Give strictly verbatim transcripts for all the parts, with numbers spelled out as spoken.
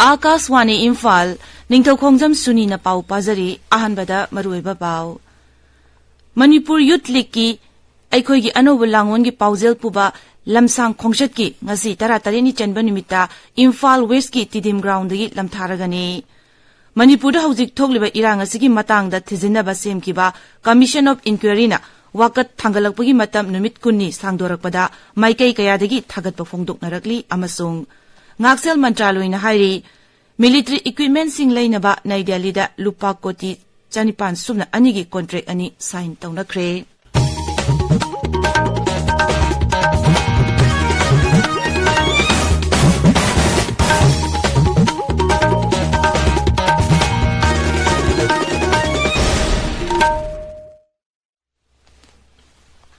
ꯑꯥꯀꯥꯁꯋꯥꯅꯤ ꯏꯝꯐꯥꯜ, ꯅꯤꯡꯊꯧꯈꯣꯡꯖꯝ ꯁꯨꯅꯤꯅ ꯄꯥꯎ ꯄꯥꯖꯔꯤ꯫ ꯑꯍꯥꯟꯕꯗ ꯃꯔꯨꯑꯣꯏꯕ ꯄꯥꯎ꯫ ꯃꯅꯤꯄꯨꯔ ꯌꯨꯊ ꯂꯤꯒꯀꯤ ꯑꯩꯈꯣꯏꯒꯤ ꯑꯅꯧꯕ ꯂꯥꯡꯑꯣꯟꯒꯤ ꯄꯥꯎꯖꯦꯜ ꯄꯨꯕ ꯂꯝꯁꯥꯡ ꯈꯣꯡꯆꯠꯀꯤ ꯉꯁꯤ ꯇꯔꯥꯇꯔꯦꯠꯅꯤ ꯆꯟꯕ ꯅꯨꯃꯤꯠꯇ ꯏꯝꯐꯥꯜ ꯋꯦꯁꯀꯤ ꯇꯤꯗꯤꯝ ꯒ꯭ꯔꯥꯎꯟꯗꯒꯤ ꯂꯝꯊꯥꯔꯒꯅꯤ꯫ ꯃꯅꯤꯄꯨꯔꯗ ꯍꯧꯖꯤꯛ ꯊꯣꯛꯂꯤꯕ ꯏꯔꯥꯡ ꯑꯁꯤꯒꯤ ꯃꯇꯥꯡꯗ ꯊꯤꯖꯤꯟꯅꯕ ꯁꯦꯝꯈꯤꯕ Commission of Inquiryꯅ ꯋꯥꯀꯠ ꯊꯥꯡꯒꯠꯂꯛꯄꯒꯤ ꯃꯇꯝ ꯅꯨꯃꯤꯠ ꯀꯨꯟꯅꯤ ꯁꯥꯡꯗꯣꯔꯛꯄꯗ ꯃꯥꯏꯀꯩ ꯀꯌꯥꯗꯒꯤ ꯊꯥꯒꯠꯄ ꯐꯣꯡꯗꯣꯛꯅꯔꯛꯂꯤ ꯑꯃꯁꯨꯡ ꯉꯥꯛꯁꯦꯜ ꯃꯟꯇ꯭ꯔꯥꯂꯣꯏꯅ ꯍꯥꯏꯔꯤ, ꯃꯤꯂꯤꯇꯔꯤ ꯏꯀ꯭ꯋꯤꯞꯃꯦꯟꯁꯤꯡ ꯂꯩꯅꯕ ꯅꯩ ꯗꯦꯜꯂꯤꯗ ꯂꯨꯄꯥ ꯀꯣꯇꯤ ꯆꯅꯤꯄꯥꯟ ꯁꯨꯞꯅ ꯑꯅꯤꯒꯤ ꯀꯣꯟꯇ꯭ꯔꯦꯛ ꯑꯅꯤ ꯁꯥꯏꯟ ꯇꯧꯅꯈ꯭ꯔꯦ꯫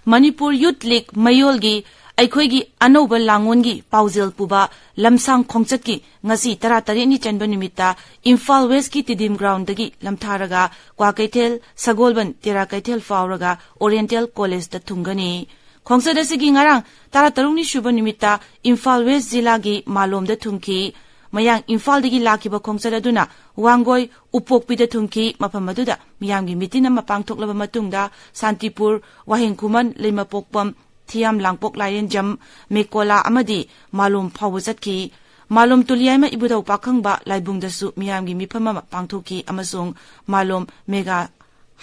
ꯃꯅꯤꯄꯨꯔ ꯌꯨꯊ ꯂꯤꯒ ꯃꯌꯣꯜꯒꯤ ꯑꯩꯈꯣꯏꯒꯤ ꯑꯅꯧꯕ ꯂꯥꯡꯑꯣꯟꯒꯤ ꯄꯥꯎꯖꯦꯜ ꯄꯨꯕ ꯂꯝꯁꯥꯡ ꯈꯣꯡꯆꯠꯀꯤ ꯉꯁꯤ ꯇꯔꯥꯇꯔꯦꯠꯅꯤ ꯆꯟꯕ ꯅꯨꯃꯤꯠꯇ ꯏꯝꯐꯥꯜ ꯋꯦꯁꯀꯤ ꯇꯤꯗꯤꯝ ꯒ꯭ꯔꯥꯎꯟꯗꯒꯤ ꯂꯝꯊꯥꯔꯒ ꯀ꯭ꯋꯥꯀꯩꯊꯦꯜ, ꯁꯒꯣꯜꯕꯟ, ꯇꯦꯔꯥ ꯀꯩꯊꯦꯜ ꯐꯥꯎꯔꯒ ꯑꯣꯔꯤꯌꯦꯟꯇꯦꯜ ꯀꯣꯂꯦꯖꯇ ꯊꯨꯡꯒꯅꯤ꯫ ꯈꯣꯡꯆꯠ ꯑꯁꯤꯒꯤ ꯉꯔꯥꯡ ꯇꯔꯥꯇꯔꯨꯛꯅꯤ ꯁꯨꯕ ꯅꯨꯃꯤꯠꯇ ꯏꯝꯐꯥꯜ ꯋꯦꯁ ꯖꯤꯂꯥꯒꯤ ꯃꯥꯂꯣꯝꯗ ꯊꯨꯡꯈꯤ꯫ ꯃꯌꯥꯡ ꯏꯝꯐꯥꯜꯗꯒꯤ ꯂꯥꯛꯈꯤꯕ ꯈꯣꯡꯆꯠ ꯑꯗꯨꯅ ꯋꯥꯡꯒꯣꯏ, ꯎꯄꯣꯛꯄꯤꯗ ꯊꯨꯡꯈꯤ꯫ ꯃꯐꯝ ꯑꯗꯨꯗ ꯃꯤꯌꯥꯝꯒꯤ ꯃꯤꯇꯤꯟ ꯑꯃ ꯄꯥꯡꯊꯣꯛꯂꯕ ꯃꯇꯨꯡꯗ ꯁꯥꯟꯇꯤꯄꯨꯔ, ꯋꯥꯍꯦꯡ ꯈꯨꯃꯟ, ꯂꯩꯃꯄꯣꯛꯄꯝ, ꯊꯤꯌꯥꯝ ꯂꯥꯡꯄꯣꯛ ꯂꯥꯏꯔꯦꯟꯖꯝ, ꯃꯦꯀꯣꯂꯥ ꯑꯃꯗꯤ ꯃꯥꯂꯣꯝ ꯐꯥꯎꯕ ꯆꯠꯈꯤ꯫ ꯃꯥꯂꯣꯝ ꯇꯨꯂꯤꯌꯥꯏꯃ ꯏꯕꯨꯙꯧ ꯄꯥꯈꯪꯕ ꯂꯥꯏꯕꯨꯡꯗꯁꯨ ꯃꯤꯌꯥꯝꯒꯤ ꯃꯤꯐꯝ ꯑꯃ ꯄꯥꯡꯊꯣꯛꯈꯤ ꯑꯃꯁꯨꯡ ꯃꯥꯂꯣꯝ ꯃꯦꯒꯥ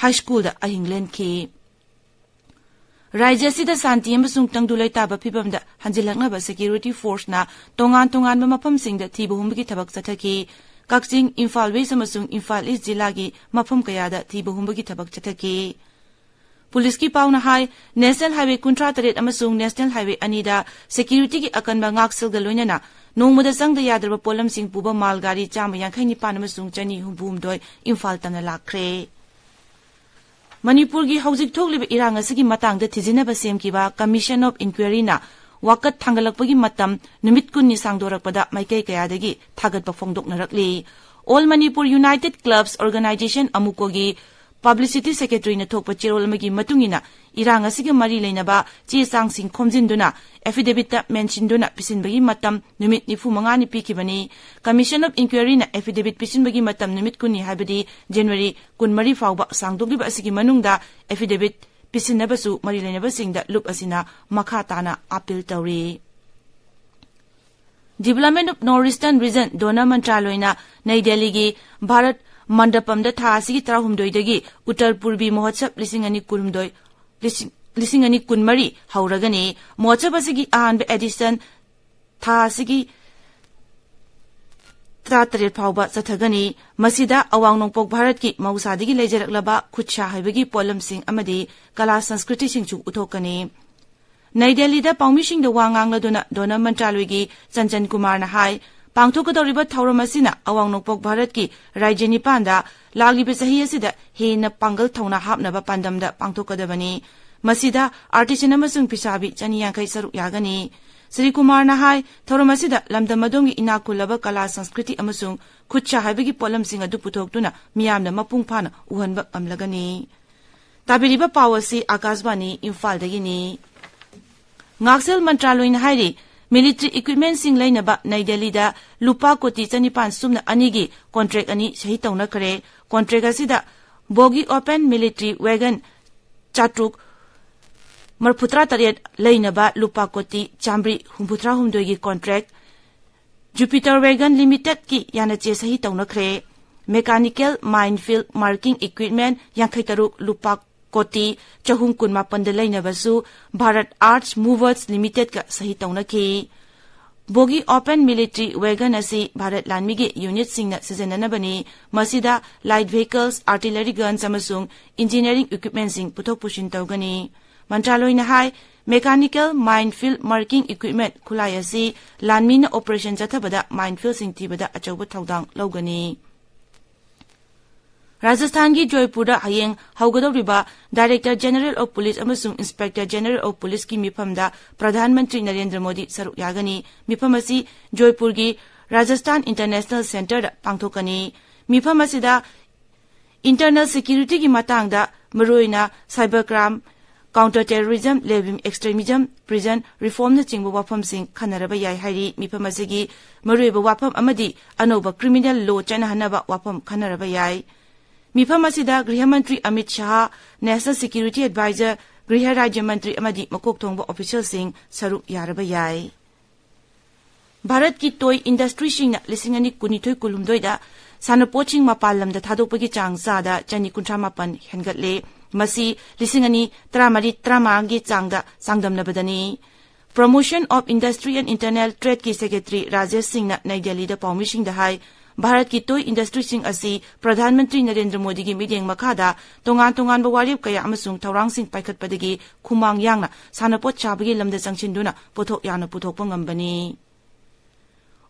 ꯍꯥꯏ ꯁ꯭ꯀꯨꯜꯗ ꯑꯍꯤꯡ ꯂꯦꯟꯈꯤ꯫ ꯔꯥꯖ꯭ꯌ ꯑꯁꯤꯗ ꯁꯥꯟꯇꯤ ꯑꯃꯁꯨꯡ ꯇꯪꯗꯨ ꯂꯩꯇꯥꯕ ꯐꯤꯕꯝꯗ ꯍꯟꯖꯤꯜꯂꯛꯅꯕ ꯁꯦꯀ꯭ꯌꯨꯔꯤꯇꯤ ꯐꯣꯔꯁꯅ ꯇꯣꯉꯥꯟ ꯇꯣꯉꯥꯟꯕ ꯃꯐꯝꯁꯤꯡꯗ ꯊꯤꯕ ꯍꯨꯝꯕꯒꯤ ꯊꯕꯛ ꯆꯠꯊꯈꯤ꯫ ꯀꯛꯆꯤꯡ, ꯏꯝꯐꯥꯜ ꯋꯦꯁ ꯑꯃꯁꯨꯡ ꯏꯝꯐꯥꯜ ꯏꯁ ꯖꯤꯂꯥꯒꯤ ꯃꯐꯝ ꯀꯌꯥꯗ ꯊꯤꯕ ꯍꯨꯝꯕꯒꯤ ꯊꯕꯛ ꯆꯠꯊꯈꯤ꯫ ꯄꯨꯂꯤꯁꯀꯤ ꯄꯥꯎꯅ ꯍꯥꯏ, ꯅꯦꯁꯅꯦꯜ ꯍꯥꯏꯋꯦ ꯀꯨꯟꯊ꯭ꯔꯥ ꯇꯔꯦꯠ ꯑꯃꯁꯨꯡ ꯅꯦꯁꯅꯦꯜ ꯍꯥꯏꯋꯦ ꯑꯅꯤꯗ ꯁꯦꯀ꯭ꯌꯨꯔꯤꯇꯤꯒꯤ ꯑꯀꯟꯕ ꯉꯥꯛꯁꯦꯜꯒ ꯂꯣꯏꯅꯅ ꯅꯣꯡꯃꯗ ꯆꯪꯗ ꯌꯥꯗ꯭ꯔꯕ ꯄꯣꯠꯂꯝꯁꯤꯡ ꯄꯨꯕ ꯃꯥꯜ ꯒꯥꯔꯤ ꯆꯥꯝꯃ ꯌꯥꯡꯈꯩ ꯅꯤꯄꯥꯟ ꯑꯃꯁꯨꯡ ꯆꯅꯤ ꯍꯨꯝꯐꯨ ꯍꯨꯝꯗꯣꯏ ꯏꯝꯐꯥꯜ ꯇꯝꯅ ꯂꯥꯛꯈ꯭ꯔꯦ꯫ ꯃꯅꯤꯄꯨꯔꯒꯤ ꯍꯧꯖꯤꯛ ꯊꯣꯛꯂꯤꯕ ꯏꯔꯥꯡ ꯑꯁꯤꯒꯤ ꯃꯇꯥꯡꯗ ꯊꯤꯖꯤꯟꯅꯕ ꯁꯦꯝꯈꯤꯕ Commission of Inquiryꯅ ꯋꯥꯀꯠ ꯊꯥꯡꯒꯠꯂꯛꯄꯒꯤ ꯃꯇꯝ ꯅꯨꯃꯤꯠ ꯀꯨꯟꯅꯤ ꯁꯥꯡꯗꯣꯔꯛꯄꯗ ꯃꯥꯏꯀꯩ ꯀꯌꯥꯗꯒꯤ ꯊꯥꯒꯠꯄ ꯐꯣꯡꯗꯣꯛꯅꯔꯛꯂꯤ꯫ All Manipur United Clubs Organisation, ꯑꯃꯨꯀꯣꯒꯤ ꯄꯕ꯭ꯂꯤꯁꯤꯇꯤ ꯁꯦꯀ꯭ꯔꯦꯇꯔꯤꯅ ꯊꯣꯛꯄ ꯆꯦꯔꯣꯜ ꯑꯃꯒꯤ ꯃꯇꯨꯡ ꯏꯟꯅ, ꯏꯔꯥꯡ ꯑꯁꯤꯒ ꯃꯔꯤ ꯂꯩꯅꯕ ꯆꯦ ꯆꯥꯡꯁꯤꯡ ꯈꯣꯝꯖꯤꯟꯗꯨꯅ affidavitꯇ ꯃꯦꯟꯁꯤꯟꯗꯨꯅ ꯄꯤꯁꯤꯟꯕꯒꯤ ꯃꯇꯝ ꯅꯨꯃꯤꯠ ꯅꯤꯐꯨ ꯃꯉꯥꯅꯤ ꯄꯤꯈꯤꯕꯅꯤ꯫ Commission of Inquiryꯅ affidavit ꯄꯤꯁꯤꯟꯕꯒꯤ ꯃꯇꯝ ꯅꯨꯃꯤꯠ ꯀꯨꯟꯅꯤ, ꯍꯥꯏꯕꯗꯤ January ꯀꯨꯟꯃꯔꯤ ꯐꯥꯎꯕ ꯁꯥꯡꯗꯣꯛꯂꯤꯕ ꯑꯁꯤꯒꯤ ꯃꯅꯨꯡꯗ affidavit ꯄꯤꯁꯤꯟꯅꯕꯁꯨ ꯃꯔꯤ ꯂꯩꯅꯕꯁꯤꯡꯗ ꯂꯨꯞ ꯑꯁꯤꯅ ꯃꯈꯥ ꯇꯥꯅ appeal ꯇꯧꯔꯤ꯫ Development of North Eastern Region DoNER ꯃꯟꯇ꯭ꯔꯥꯂꯣꯏꯅ ꯅꯩ ꯗꯦꯜꯂꯤꯒꯤ ꯚꯥꯔꯠ ꯃꯟꯗꯄꯝꯗ ꯊꯥ ꯑꯁꯤꯒꯤ ꯇꯔꯥꯍꯨꯝꯗꯣꯏꯗꯒꯤ ꯎꯠꯇꯔ ꯄꯨꯔꯕꯤ ꯃꯍꯣꯠꯁꯕ ꯂꯤꯁꯤꯡ ꯑꯅꯤ ꯀꯨꯟꯍꯨꯝꯗꯣꯏ, ꯂꯤꯁꯤꯡ, ꯂꯤꯁꯤꯡ ꯑꯅꯤ ꯀꯨꯟꯃꯔꯤ ꯍꯧꯔꯒꯅꯤ꯫ ꯃꯍꯣꯠꯁꯕ ꯑꯁꯤꯒꯤ ꯑꯍꯥꯟꯕ edition ꯊꯥ ꯑꯁꯤꯒꯤ ꯇꯔꯥꯇꯔꯦꯠ ꯐꯥꯎꯕ ꯆꯠꯊꯒꯅꯤ꯫ ꯃꯁꯤꯗ ꯑꯋꯥꯡ ꯅꯣꯡꯄꯣꯛ ꯚꯥꯔꯠꯀꯤ ꯃꯍꯧꯁꯥꯗꯒꯤ ꯂꯩꯖꯔꯛꯂꯕ ꯈꯨꯠꯁꯥ ꯍꯩꯕꯒꯤ ꯄꯣꯠꯂꯝꯁꯤꯡ ꯑꯃꯗꯤ ꯀꯂꯥ ꯁꯪꯁꯀ꯭ꯔꯤꯇꯤꯁꯤꯡꯁꯨ ꯎꯠꯊꯣꯛꯀꯅꯤ꯫ ꯅꯩ ꯗꯦꯜꯂꯤꯗ ꯄꯥꯎꯃꯤꯁꯤꯡꯗ ꯋꯥ ꯉꯥꯡꯂꯗꯨꯅ DoNER ꯃꯟꯇ꯭ꯔꯥꯂꯣꯏꯒꯤ ꯆꯟꯆꯟ ꯀꯨꯃꯥꯔꯅ ꯍꯥꯏ, ꯄꯥꯡꯊꯣꯛꯀꯗꯧꯔꯤꯕ ꯊꯧꯔꯝ ꯑꯁꯤꯅ ꯑꯋꯥꯡ ꯅꯣꯡꯄꯣꯛ ꯚꯥꯔꯠꯀꯤ ꯔꯥꯖ꯭ꯌ ꯅꯤꯄꯥꯟꯗ ꯂꯥꯛꯂꯤꯕ ꯆꯍꯤ ꯑꯁꯤꯗ ꯍꯦꯟꯅ ꯄꯥꯡꯒꯜ ꯊꯧꯅꯥ ꯍꯥꯞꯅꯕ ꯄꯥꯟꯗꯝꯗ ꯄꯥꯡꯊꯣꯛꯀꯗꯕꯅꯤ꯫ ꯃꯁꯤꯗ artisan ꯑꯃꯁꯨꯡ ꯐꯤꯁꯥꯕꯤ ꯆꯅꯤ ꯌꯥꯡꯈꯩ ꯁꯔꯨꯛ ꯌꯥꯒꯅꯤ꯫ ꯁ꯭ꯔꯤ ꯀꯨꯃꯥꯔꯅ ꯍꯥꯏ, ꯊꯧꯔꯝ ꯑꯁꯤꯗ ꯂꯝꯗꯝ ꯑꯗꯣꯝꯒꯤ ꯏꯅꯥꯛ ꯈꯨꯜꯂꯕ ꯀꯂꯥ ꯁꯪꯁꯀ꯭ꯔꯤꯇꯤ ꯑꯃꯁꯨꯡ ꯈꯨꯠ ꯁꯥ ꯍꯩꯕꯒꯤ ꯄꯣꯠꯂꯝꯁꯤꯡ ꯑꯗꯨ ꯄꯨꯊꯣꯛꯇꯨꯅ ꯃꯤꯌꯥꯝꯅ ꯃꯄꯨꯡ ꯐꯥꯅ ꯎꯍꯟꯕ ꯉꯝꯂꯒꯅꯤ꯫ ꯇꯥꯕꯤꯔꯤꯕ ꯄꯥꯎ ꯑꯁꯤ ꯑꯥꯀꯥꯁꯕꯥꯅꯤ ꯏꯝꯐꯥꯜꯗꯒꯤꯅꯤ꯫ ꯉꯥꯛꯁꯦꯜ ꯃꯟꯇ꯭ꯔꯥꯂꯣꯏꯅ ꯍꯥꯏꯔꯤ, military equipmentꯁꯤꯡ ꯂꯩꯅꯕ ꯅꯩ ꯗꯦꯜꯂꯤꯗ ꯂꯨꯄꯥ ꯀꯣꯇꯤ ꯆꯅꯤꯄꯥꯟ ꯁꯨꯞꯅ ꯑꯅꯤꯒꯤ contract ꯑꯅꯤ ꯁꯍꯤ ꯇꯧꯅꯈ꯭ꯔꯦ꯫ Contract ꯑꯁꯤꯗ bogie open military wagon ꯆꯥꯇ꯭ꯔꯨꯛ ꯃꯔꯐꯨꯇꯔꯥ ꯇꯔꯦꯠ ꯂꯩꯅꯕ ꯂꯨꯄꯥ ꯀꯣꯇꯤ ꯆꯥꯃ꯭ꯔꯤ ꯍꯨꯝꯐꯨꯇꯔꯥ ꯍꯨꯝꯗꯣꯏꯒꯤ contract Jupiter Wagon Limitedꯀꯤ ꯌꯥꯅꯆꯦ ꯁꯍꯤ ꯇꯧꯅꯈ꯭ꯔꯦ꯫ Mechanical minefield marking equipment ꯌꯥꯡꯈꯩ ꯇꯔꯨꯛ ꯂꯨꯄꯥ ꯀꯣꯇꯤ ꯆꯍꯨꯝ ꯀꯨꯟꯃꯥꯄꯟꯗ ꯂꯩꯅꯕꯁꯨ Bharat Earth Movers Limitedꯀ ꯁꯍꯤ ꯇꯧꯅꯈꯤ꯫ Bogie open military wagon ꯑꯁꯤ ꯚꯥꯔꯠ ꯂꯥꯟꯃꯤꯒꯤ unitꯁꯤꯡꯅ ꯁꯤꯖꯤꯟꯅꯅꯕꯅꯤ꯫ ꯃꯁꯤꯗ light vehicles, artillery guns ꯑꯃꯁꯨꯡ engineering equipmentꯁꯤꯡ ꯄꯨꯊꯣꯛ ꯄꯨꯁꯤꯟ ꯇꯧꯒꯅꯤ꯫ ꯃꯟꯇ꯭ꯔꯥꯂꯣꯏꯅ ꯍꯥꯏ, mechanical minefield marking equipment ꯈꯨꯠꯂꯥꯏ ꯑꯁꯤ ꯂꯥꯟꯃꯤꯅ operation ꯆꯠꯊꯕꯗ minefieldꯁꯤꯡ ꯊꯤꯕꯗ ꯑꯆꯧꯕ ꯊꯧꯗꯥꯡ ꯂꯧꯒꯅꯤ꯫ ꯔꯥꯖꯁꯊꯥꯟꯒꯤ ꯖꯣꯏꯄꯨꯔꯗ ꯍꯌꯦꯡ ꯍꯧꯒꯗꯧꯔꯤꯕ Director General of Police ꯑꯃꯁꯨꯡ Inspector General of Policeꯀꯤ ꯃꯤꯐꯝꯗ Pradhan Mantri Narendra Modi ꯁꯔꯨꯛ ꯌꯥꯒꯅꯤ꯫ ꯃꯤꯐꯝ ꯑꯁꯤ ꯖꯣꯏꯄꯨꯔꯒꯤ ꯔꯥꯖꯁꯊꯥꯟ International Centreꯗ ꯄꯥꯡꯊꯣꯛꯀꯅꯤ꯫ ꯃꯤꯐꯝ ꯑꯁꯤꯗ internal securityꯒꯤ ꯃꯇꯥꯡꯗ, ꯃꯔꯨꯑꯣꯏꯅ cyber crime, counter terrorism, living extremism, prison reformꯅꯆꯤꯡꯕ ꯋꯥꯐꯝꯁꯤꯡ ꯈꯟꯅꯔꯕ ꯌꯥꯏ ꯍꯥꯏꯔꯤ꯫ ꯃꯤꯐꯝ ꯑꯁꯤꯒꯤ ꯃꯔꯨꯑꯣꯏꯕ ꯋꯥꯐꯝ ꯑꯃꯗꯤ ꯑꯅꯧꯕ criminal law ꯆꯠꯅꯍꯟꯅꯕ ꯋꯥꯐꯝ ꯈꯟꯅꯔꯕ ꯌꯥꯏ꯫ ꯃꯤꯐꯝ ꯑꯁꯤꯗ ꯒ꯭ꯔꯤꯍ ꯃꯟꯇ꯭ꯔꯤ ꯑꯃꯤꯠ ꯁꯍꯥ, National Security Advisor, ꯒ꯭ꯔꯤꯍ ꯔꯥꯖ꯭ꯌ ꯃꯟꯇ꯭ꯔꯤ ꯑꯃꯗꯤ ꯃꯀꯣꯛ ꯊꯣꯡꯕ officialꯁꯤꯡ ꯁꯔꯨꯛ ꯌꯥꯔꯕ ꯌꯥꯏ꯫ ꯚꯥꯔꯠꯀꯤ toy industryꯁꯤꯡꯅ ꯂꯤꯁꯤꯡ ꯑꯅꯤ ꯀꯨꯟꯅꯤꯊꯣꯏ ꯀꯨꯟꯍꯨꯝꯗꯣꯏꯗ ꯁꯥꯟꯅꯄꯣꯠꯁꯤꯡ ꯃꯄꯥꯟ ꯂꯝꯗ ꯊꯥꯗꯣꯛꯄꯒꯤ ꯆꯥꯡ ꯆꯥꯗ ꯆꯅꯤ ꯀꯨꯟꯊ꯭ꯔꯥ ꯃꯥꯄꯟ ꯍꯦꯟꯒꯠꯂꯦ꯫ ꯃꯁꯤ ꯂꯤꯁꯤꯡ ꯑꯅꯤ ꯇꯔꯥꯃꯔꯤ ꯇꯔꯥꯃꯉꯥꯒꯤ ꯆꯥꯡꯗ ꯆꯥꯡꯗꯝꯅꯕꯗꯅꯤ꯫ Promotion of Industry and Internal Tradeꯀꯤ secretary Rajesh ꯁꯤꯡꯅ ꯅꯩ ꯗꯦꯜꯂꯤꯗ ꯄꯥꯎꯃꯤꯁꯤꯡꯗ ꯍꯥꯏ, ꯚꯥꯔꯠꯀꯤ toy industryꯁꯤꯡ ꯑꯁꯤ ꯄ꯭ꯔꯙꯥꯟ ꯃꯟꯇ꯭ꯔꯤ ꯅꯔꯦꯟꯗ꯭ꯔ ꯃꯣꯗꯤꯒꯤ ꯃꯤꯠꯌꯦꯡ ꯃꯈꯥꯗ ꯇꯣꯉꯥꯟ ꯇꯣꯉꯥꯟꯕ ꯋꯥꯔꯦꯞ ꯀꯌꯥ ꯑꯃꯁꯨꯡ ꯊꯧꯔꯥꯡꯁꯤꯡ ꯄꯥꯏꯈꯠꯄꯗꯒꯤ ꯈꯨꯃꯥꯡ ꯌꯥꯡꯅ ꯁꯥꯟꯅꯄꯣꯠ ꯁꯥꯕꯒꯤ ꯂꯝꯗ ꯆꯪꯁꯤꯟꯗꯨꯅ ꯄꯣꯠꯊꯣꯛ ꯌꯥꯝꯅ ꯄꯨꯊꯣꯛꯄ ꯉꯝꯕꯅꯤ꯫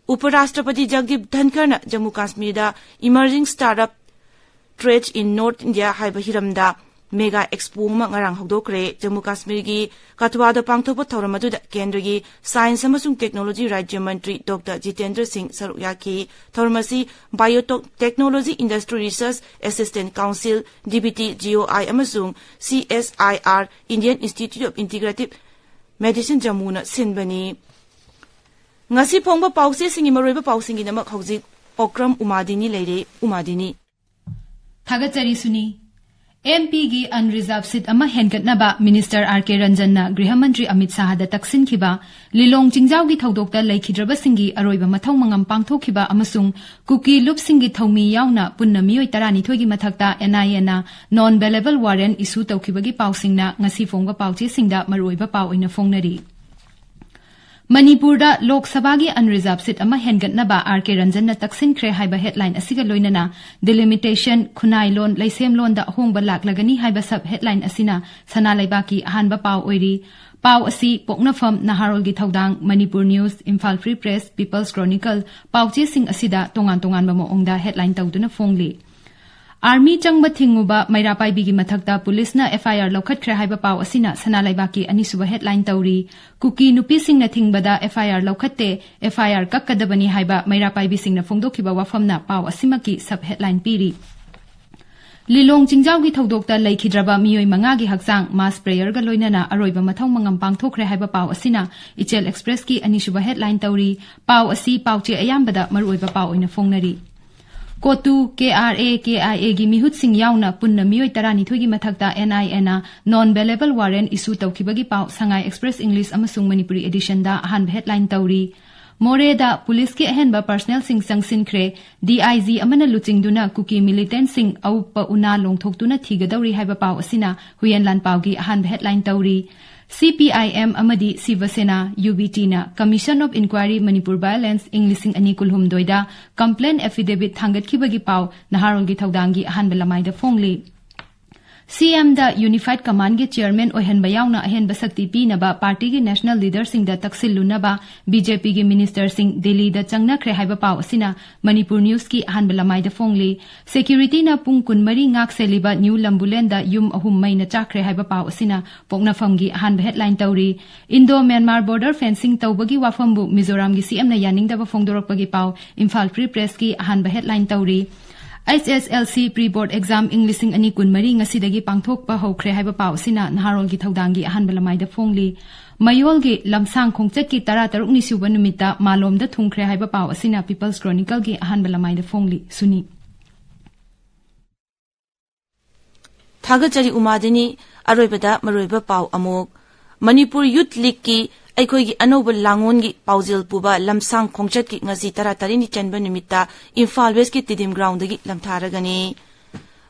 ꯎꯄ ꯔꯥꯁꯇ꯭ꯔꯄꯇꯤ ꯖꯒꯗꯤꯞ ꯙꯟꯈꯔꯅ Jammu ꯀꯥꯁꯃꯤꯔꯗ Emerging Startup Trades in North India ꯍꯥꯏꯕ ꯍꯤꯔꯝꯗ mega expo ꯑꯃ ꯉꯔꯥꯡ ꯍꯧꯗꯣꯛꯈ꯭ꯔꯦ꯫ ꯖꯝꯃꯨ ꯀꯥꯁꯃꯤꯔꯒꯤ ꯀꯊꯨꯋꯥꯗ ꯄꯥꯡꯊꯣꯛꯄ ꯊꯧꯔꯝ ꯑꯗꯨꯗ ꯀꯦꯟꯗ꯭ꯔꯒꯤ Science ꯑꯃꯁꯨꯡ Technology ꯔꯥꯖ꯭ꯌ ꯃꯟꯇ꯭ꯔꯤ ꯗꯣꯛꯇꯔ ꯖꯤꯇꯦꯟꯗ꯭ꯔ ꯁꯤꯡ ꯁꯔꯨꯛ ꯌꯥꯈꯤ꯫ ꯊꯧꯔꯝ ꯑꯁꯤ Biotechnology Industry Research Assistance Council, D B T G O I, ꯑꯃꯁꯨꯡ C S I R, Indian Institute of Integrative Medicine ꯖꯝꯃꯨꯅ ꯁꯤꯟꯕꯅꯤ꯫ ꯉꯁꯤ ꯐꯣꯡꯕ ꯄꯥꯎꯆꯦꯁꯤꯡꯒꯤ ꯃꯔꯨꯑꯣꯏꯕ ꯄꯥꯎꯁꯤꯡꯒꯤꯗꯃꯛ ꯍꯧꯖꯤꯛ ꯑꯣꯀ꯭ꯔꯝ ꯎꯃꯥꯗꯤꯅꯤ ꯂꯩꯔꯦ꯫ ꯎꯃꯥꯗꯤꯅꯤ꯫ ꯊꯥꯒꯠꯆꯔꯤ ꯁꯨꯅꯤ꯫ M Pꯒꯤ unreserved seat ꯑꯃ ꯍꯦꯟꯒꯠꯅꯕ Minister R K ꯔꯟꯖꯟꯅ ꯒ꯭ꯔꯤꯍ ꯃꯟꯇ꯭ꯔꯤ ꯑꯃꯤꯠ ꯁꯥꯍꯗ ꯇꯛꯁꯤꯟꯈꯤꯕ, ꯂꯤꯂꯣꯡ ꯆꯤꯡꯖꯥꯎꯒꯤ ꯊꯧꯗꯣꯛꯇ ꯂꯩꯈꯤꯗ꯭ꯔꯕꯁꯤꯡꯒꯤ ꯑꯔꯣꯏꯕ ꯃꯊꯧ ꯃꯉꯝ ꯄꯥꯡꯊꯣꯛꯈꯤꯕ ꯑꯃꯁꯨꯡ ꯀꯨꯀꯤ ꯂꯨꯞꯁꯤꯡꯒꯤ ꯊꯧꯃꯤ ꯌꯥꯎꯅ ꯄꯨꯟꯅ ꯃꯤꯑꯣꯏ ꯇꯔꯥꯅꯤꯊꯣꯏꯒꯤ ꯃꯊꯛꯇ N I Aꯅ non bailable warrant issue ꯇꯧꯈꯤꯕꯒꯤ ꯄꯥꯎꯁꯤꯡꯅ ꯉꯁꯤ ꯐꯣꯡꯕ ꯄꯥꯎꯆꯦꯁꯤꯡꯗ ꯃꯔꯨꯑꯣꯏꯕ ꯄꯥꯎ ꯑꯣꯏꯅ ꯐꯣꯡꯅꯔꯤ꯫ ꯃꯅꯤꯄꯨꯔꯗ ꯂꯣꯛ ꯁꯚꯥꯒꯤ unreserved seat ꯑꯃ ꯍꯦꯟꯒꯠꯅꯕ R K ꯔꯟꯖꯟꯅ ꯇꯛꯁꯤꯟꯈ꯭ꯔꯦ ꯍꯥꯏꯕ headline ꯑꯁꯤꯒ ꯂꯣꯏꯅꯅ delimitation, ꯈꯨꯟꯅꯥꯏꯂꯣꯟ, ꯂꯩꯁꯦꯝꯂꯣꯟꯗ ꯑꯍꯣꯡꯕ ꯂꯥꯛꯂꯒꯅꯤ ꯍꯥꯏꯕ sub headline ꯑꯁꯤꯅ ꯁꯅꯥ ꯂꯩꯕꯥꯛꯀꯤ ꯑꯍꯥꯟꯕ ꯄꯥꯎ ꯑꯣꯏꯔꯤ꯫ ꯄꯥꯎ ꯑꯁꯤ ꯄꯣꯛꯅꯐꯝ, ꯅꯍꯥꯔꯣꯜꯒꯤ ꯊꯧꯗꯥꯡ, Manipur news, Imphal free press, people's chronicle ꯄꯥꯎꯆꯦꯁꯤꯡ ꯑꯁꯤꯗ ꯇꯣꯉꯥꯟ ꯇꯣꯉꯥꯟꯕ ꯃꯑꯣꯡꯗ headline ꯇꯧꯗꯨꯅ ꯐꯣꯡꯂꯤ꯫ ꯑꯥꯔꯃꯤ ꯆꯪꯕ ꯊꯤꯡꯉꯨꯕ ꯃꯩꯔꯥ ꯄꯥꯏꯕꯤꯒꯤ ꯃꯊꯛꯇ ꯄꯨꯂꯤꯁꯅ F I R ꯂꯧꯈꯠꯈ꯭ꯔꯦ ꯍꯥꯏꯕ ꯄꯥꯎ ꯑꯁꯤꯅ ꯁꯅꯥ ꯂꯩꯕꯥꯛꯀꯤ ꯑꯅꯤꯁꯨꯕ headline ꯇꯧꯔꯤ꯫ ꯀꯨꯀꯤ ꯅꯨꯄꯤꯁꯤꯡꯅ ꯊꯤꯡꯕꯗ F I R ꯂꯧꯈꯠꯇꯦ, F I R ꯀꯛꯀꯗꯕꯅꯤ ꯍꯥꯏꯕ ꯃꯩꯔꯥ ꯄꯥꯏꯕꯤꯁꯤꯡꯅ ꯐꯣꯡꯗꯣꯛꯈꯤꯕ ꯋꯥꯐꯝꯅ ꯄꯥꯎ ꯑꯁꯤꯃꯛꯀꯤ sub headline ꯄꯤꯔꯤ꯫ ꯂꯤꯂꯣꯡ ꯆꯤꯡꯖꯥꯎꯒꯤ ꯊꯧꯗꯣꯛꯇ ꯂꯩꯈꯤꯗ꯭ꯔꯕ ꯃꯤꯑꯣꯏ ꯃꯉꯥꯒꯤ ꯍꯛꯆꯥꯡ mass prayer ꯒ ꯂꯣꯏꯅꯅ ꯑꯔꯣꯏꯕ ꯃꯊꯧ ꯃꯉꯝ ꯄꯥꯡꯊꯣꯛꯈ꯭ꯔꯦ ꯍꯥꯏꯕ ꯄꯥꯎ ꯑꯁꯤꯅ ꯏꯆꯦꯜ Express ꯀꯤ ꯑꯅꯤꯁꯨꯕ headline ꯇꯧꯔꯤ꯫ ꯄꯥꯎ ꯑꯁꯤ ꯄꯥꯎꯆꯦ ꯑꯌꯥꯝꯕꯗ ꯃꯔꯨꯑꯣꯏꯕ ꯄꯥꯎ ꯑꯣꯏꯅ ꯐꯣꯡꯅꯔꯤ꯫ ꯀꯣꯇꯨ, K R A, K I A ꯒꯤ ꯃꯤꯍꯨꯠꯁꯤꯡ ꯌꯥꯎꯅ ꯄꯨꯟꯅ ꯃꯤꯑꯣꯏ ꯇꯔꯥꯅꯤꯊꯣꯏꯒꯤ ꯃꯊꯛꯇ N I A ꯅ non bailable warrant issue ꯇꯧꯈꯤꯕꯒꯤ ꯄꯥꯎ ꯁꯉꯥꯏ Express English ꯑꯃꯁꯨꯡ ꯃꯅꯤꯄꯨꯔꯤ edition ꯗ ꯑꯍꯥꯟꯕ headline ꯇꯧꯔꯤ꯫ ꯃꯣꯔꯦꯗ ꯄꯨꯂꯤꯁꯀꯤ ꯑꯍꯦꯟꯕ personnel ꯁꯤꯡ ꯆꯪꯁꯤꯟꯈ꯭ꯔꯦ꯫ D I G ꯑꯃꯅ ꯂꯨꯆꯤꯡꯗꯨꯅ ꯀꯨꯀꯤ militant ꯁꯤꯡ ꯑꯎꯞꯄ ꯎꯅꯥ ꯂꯣꯡꯊꯣꯛꯇꯨꯅ ꯊꯤꯒꯗꯧꯔꯤ ꯍꯥꯏꯕ ꯄꯥꯎ ꯑꯁꯤꯅ ꯍꯨꯏꯌꯦꯟ ꯂꯥꯟꯄꯥꯎꯒꯤ ꯑꯍꯥꯟꯕ headline ꯇꯧꯔꯤ꯫ C P I M ꯑꯃꯗꯤ ꯁꯤꯕ ꯁꯦꯅꯥ, U B T ꯅ Commission of Inquiry Manipur Violence ꯏꯪ ꯂꯤꯁꯤꯡ ꯑꯅꯤ ꯀꯨꯟꯍꯨꯝꯗꯣꯏꯗ complaint affidavit ꯊꯥꯡꯒꯠꯈꯤꯕꯒꯤ ꯄꯥꯎ ꯅꯍꯥꯔꯣꯜꯒꯤ ꯊꯧꯗꯥꯡꯒꯤ ꯑꯍꯥꯟꯕ ꯂꯃꯥꯏꯗ ꯐꯣꯡꯂꯤ꯫ C M ꯗ Unified Command ꯒꯤ chairman ꯑꯣꯏꯍꯟꯕ ꯌꯥꯎꯅ ꯑꯍꯦꯟꯕ ꯁꯛꯇꯤ ꯄꯤꯅꯕ party ꯒꯤ national leader ꯁꯤꯡꯗ ꯇꯛꯁꯤꯜꯂꯨꯅꯕ B J P ꯒꯤ minister ꯁꯤꯡ ꯗꯤꯜꯂꯤꯗ ꯆꯪꯅꯈ꯭ꯔꯦ ꯍꯥꯏꯕ ꯄꯥꯎ ꯑꯁꯤꯅ ꯃꯅꯤꯄꯨꯔ News ꯀꯤ ꯑꯍꯥꯟꯕ ꯂꯃꯥꯏꯗ ꯐꯣꯡꯂꯤ꯫ Security ꯅ ꯄꯨꯡ ꯀꯨꯟꯃꯔꯤ ꯉꯥꯛ ꯁꯦꯜꯂꯤꯕ New ꯂꯝꯕꯨꯂꯦꯟꯗ ꯌꯨꯝ ꯑꯍꯨꯝ ꯃꯩꯅ ꯆꯥꯛꯈ꯭ꯔꯦ ꯍꯥꯏꯕ ꯄꯥꯎ ꯑꯁꯤꯅ ꯄꯣꯛꯅꯐꯝꯒꯤ ꯑꯍꯥꯟꯕ headline ꯇꯧꯔꯤ꯫ Indo Myanmar border fencing ꯇꯧꯕꯒꯤ ꯋꯥꯐꯝꯕꯨ ꯃꯤꯖꯣꯔꯥꯝꯒꯤ C M ꯅ ꯌꯥꯅꯤꯡꯗꯕ ꯐꯣꯡꯗꯣꯔꯛꯄꯒꯤ ꯄꯥꯎ Imphal Free Press ꯀꯤ ꯑꯍꯥꯟꯕ headline ꯇꯧꯔꯤ꯫ H S L C pre board exam ꯏꯪ ꯂꯤꯁꯤꯡ ꯑꯅꯤ ꯀꯨꯟꯃꯔꯤ ꯉꯁꯤꯗꯒꯤ ꯄꯥꯡꯊꯣꯛꯄ ꯍꯧꯈ꯭ꯔꯦ ꯍꯥꯏꯕ ꯄꯥꯎ ꯑꯁꯤꯅ ꯅꯍꯥꯔꯣꯜꯒꯤ ꯊꯧꯗꯥꯡꯒꯤ ꯑꯍꯥꯟꯕ ꯂꯃꯥꯏꯗ ꯐꯣꯡꯂꯤ꯫ ꯃꯌꯣꯜꯒꯤ ꯂꯝꯁꯥꯡ ꯈꯣꯡꯆꯠꯀꯤ ꯇꯔꯥꯇꯔꯨꯛꯅꯤ ꯁꯨꯕ ꯅꯨꯃꯤꯠꯇ ꯃꯥꯂꯣꯝꯗ ꯊꯨꯡꯈ꯭ꯔꯦ ꯍꯥꯏꯕ ꯄꯥꯎ ꯑꯁꯤꯅ People's Chronicle ꯒꯤ ꯑꯍꯥꯟꯕ ꯂꯃꯥꯏꯗ ꯐꯣꯡꯂꯤ꯫ ꯁꯨꯅꯤ꯫ ꯊꯥꯒꯠꯆꯔꯤ ꯎꯃꯥꯗꯤꯅꯤ꯫ ꯑꯔꯣꯏꯕꯗ ꯃꯔꯨꯑꯣꯏꯕ ꯄꯥꯎ ꯑꯃꯨꯛ꯫ ꯃꯅꯤꯄꯨꯔ Youth League ꯀꯤ ꯑꯩꯈꯣꯏꯒꯤ ꯑꯅꯧꯕ ꯂꯥꯡꯑꯣꯟꯒꯤ ꯄꯥꯎꯖꯦꯜ ꯄꯨꯕ ꯂꯝꯁꯥꯡ ꯈꯣꯡꯆꯠꯀꯤ ꯉꯁꯤ ꯇꯔꯥꯇꯔꯦꯠꯅꯤ ꯆꯟꯕ ꯅꯨꯃꯤꯠꯇ ꯏꯝꯐꯥꯜ West ꯀꯤ ꯇꯤꯗꯤꯝ ground ꯗꯒꯤ ꯂꯝꯊꯥꯔꯒꯅꯤ꯫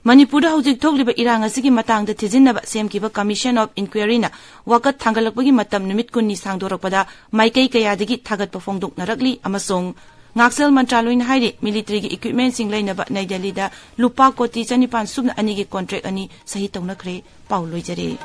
ꯃꯅꯤꯄꯨꯔꯗ ꯍꯧꯖꯤꯛ ꯊꯣꯛꯂꯤꯕ ꯏꯔꯥꯡ ꯑꯁꯤꯒꯤ ꯃꯇꯥꯡꯗ ꯊꯤꯖꯤꯟꯅꯕ ꯁꯦꯝꯈꯤꯕ Commission of Inquiry ꯅ ꯋꯥꯀꯠ ꯊꯥꯡꯒꯠꯂꯛꯄꯒꯤ ꯃꯇꯝ ꯅꯨꯃꯤꯠ ꯀꯨꯟꯅꯤ ꯁꯥꯡꯗꯣꯔꯛꯄꯗ ꯃꯥꯏꯀꯩ ꯀꯌꯥꯗꯒꯤ ꯊꯥꯒꯠꯄ ꯐꯣꯡꯗꯣꯛꯅꯔꯛꯂꯤ ꯑꯃꯁꯨꯡ ꯉꯥꯛꯁꯦꯜ ꯃꯟꯇ꯭ꯔꯥꯂꯣꯏꯅ ꯍꯥꯏꯔꯤ, military ꯒꯤ equipment ꯁꯤꯡ ꯂꯩꯅꯕ ꯅꯩ ꯗꯦꯜꯂꯤꯗ ꯂꯨꯄꯥ ꯀꯣꯇꯤ ꯆꯅꯤꯄꯥꯟ ꯁꯨꯞꯅ ꯑꯅꯤꯒꯤ contract ꯑꯅꯤ ꯁꯍꯤ ꯇꯧꯅꯈ꯭ꯔꯦ꯫ ꯄꯥꯎ ꯂꯣꯏꯖꯔꯦ꯫